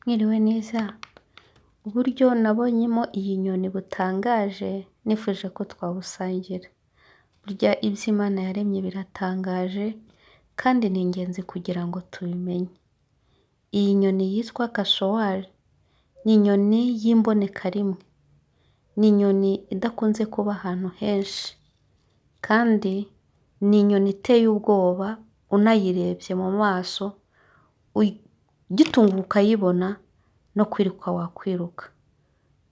Mwiriwe neza? Uburyo nabonyemo iyi nyoni butangaje nifuje ko twabusangira. Burya ibyo Imana yaremye biratangaje kandi ni ingenzi kugira ngo tubimenye. Iyi nyoni yitwa kasowari ni inyoni y'imbonekarimwe, ni inyoni idakunze kuba ahantu henshi kandi ni inyoni iteye ubwoba unayirebye mu maso ugitunguka ukayibona no kwiruka wakwiruka.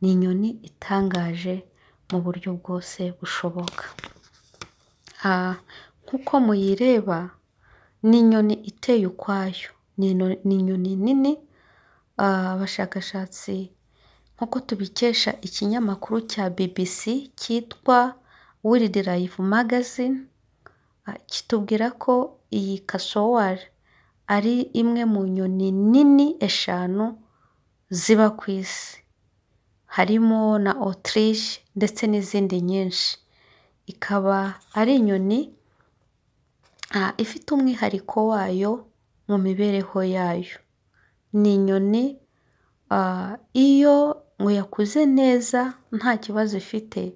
Ni inyoni itangaje mu buryo bwose bushoboka. Nk'uko muyireba ni inyoni iteye ukwayo, ni inyoni nini. Abashakashatsi nk'uko tubikesha ikinyamakuru cya BBC cyitwa Wildlife Magazine, kitubwira ko iyi kasowari ari imwe mu nyoni nini eshanu ziba ku isi, harimo na autruche ndetse n'izindi nyinshi. Ikaba ari inyoni ifite umwihariko wayo mu mibereho yayo. Ni inyoni iyo ngo yakuze neza nta kibazo ifite,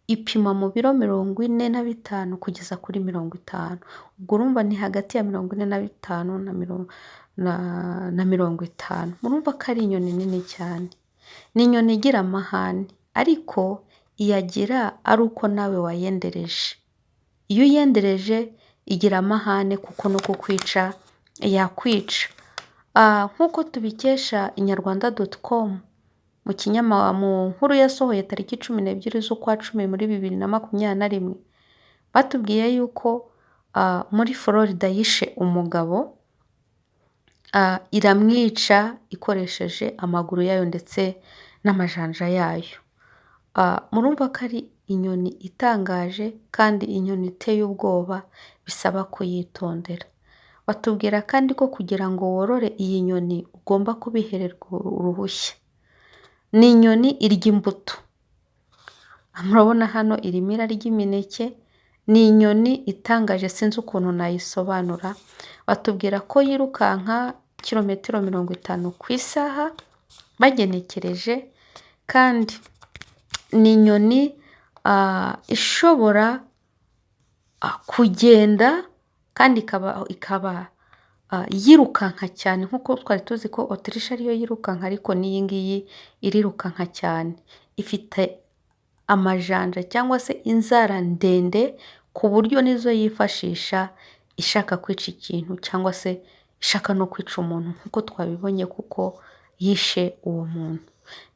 ipima mu biro 45 kugeza kuri 50. Ubwo urumva ni hagati ya 45 na 50. Murumva ko ari inyoni nini cyane. Ni inyoni igira amahane ariko iyagira ari uko nawe wayendereje. Iyo uyendereje igira amahane kuko no kukwica yakwica. Nk'uko tubikesha inyarwanda.com mu nkuru yasohoye tariki 12 z'ukwa cumi muri 2021, batubwiye yuko muri Florida yishe umugabo, iramwica ikoresheje amaguru yayo ndetse n'amajanja yayo. Murumva ko ari inyoni itangaje kandi inyoni iteye ubwoba, bisaba kuyitondera. Batubwira kandi ko kugira ngo worore iyi nyoni ugomba kubihererwa uruhushya. Ni inyoni irya imbuto. Murabona hano irimo irarya imineke, ni inyoni itangaje sinzi ukuntu nayisobanura. Batubwira ko yirukanka kilometero 50 ku isaha bagenekereje, kandi ni inyoni ishobora kugenda kandi ikaba yirukanka cyane nk'uko twari tuzi ko autruche ariyo yirukanka, ariko n'iyi ngiyi irirukanka cyane. Ifite amajanja cyangwa se inzara ndende ku buryo nizo yifashisha ishaka kwica ikintu cyangwa se ishaka no kwica umuntu nk'uko twabibonye kuko yishe uwo muntu.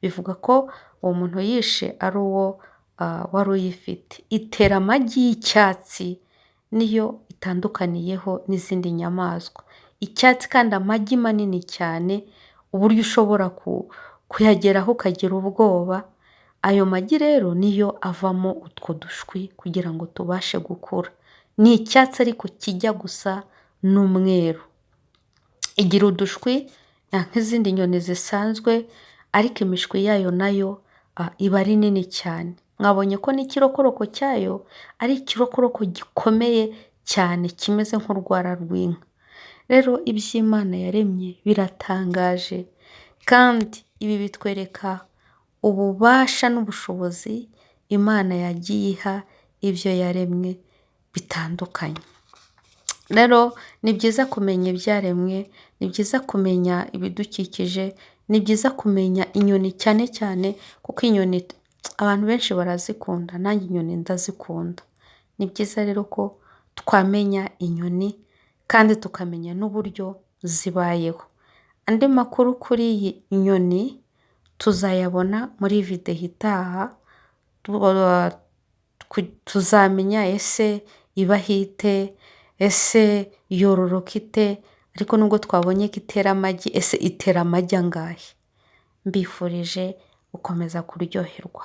Bivuga ko uwo muntu yishe ari uwo wari uyifite. Itera amagi y'icyatsi, niyo itandukaniyeho n'izindi nyamaswa. Icyatsi kandi amagi manini cyane, uburyo ushobora kuyageraho ukagira ubwoba. Ayo magi rero niyo avamo utwo dushwi kugira ngo tubashe gukura. Ni icyatsi ariko kijya gusa n'umweru. Igira udushwi nk'izindi nyoni zisanzwe, ariko imishwi yayo nayo iba ari nini cyane. Mwabonye ko n'ikirokoroko cyayo ari ikirokoroko gikomeye cyane kimeze nk'urwara rw'inka. Rero ibyo Imana yaremye biratangaje kandi ibi bitwereka ububasha n'ubushobozi Imana yagiye iha ibyo yaremye bitandukanye. Rero ni byiza kumenya ibyaremwe, ni byiza kumenya ibidukikije, ni byiza kumenya inyoni cyane cyane kuko inyoni abantu benshi barazikunda, nanjye inyoni ndazikunda. Ni byiza rero ko twamenya inyoni kandi tukamenya n'uburyo zibayeho. Andi makuru kuri iyi nyoni tuzayabona muri videwo itaha, tuzamenya ese ibaho ite, ese yororoka ite, ariko nubwo twabonye ko itera amagi, ese itera amagi angahe? Mbifurije gukomeza kuryoherwa.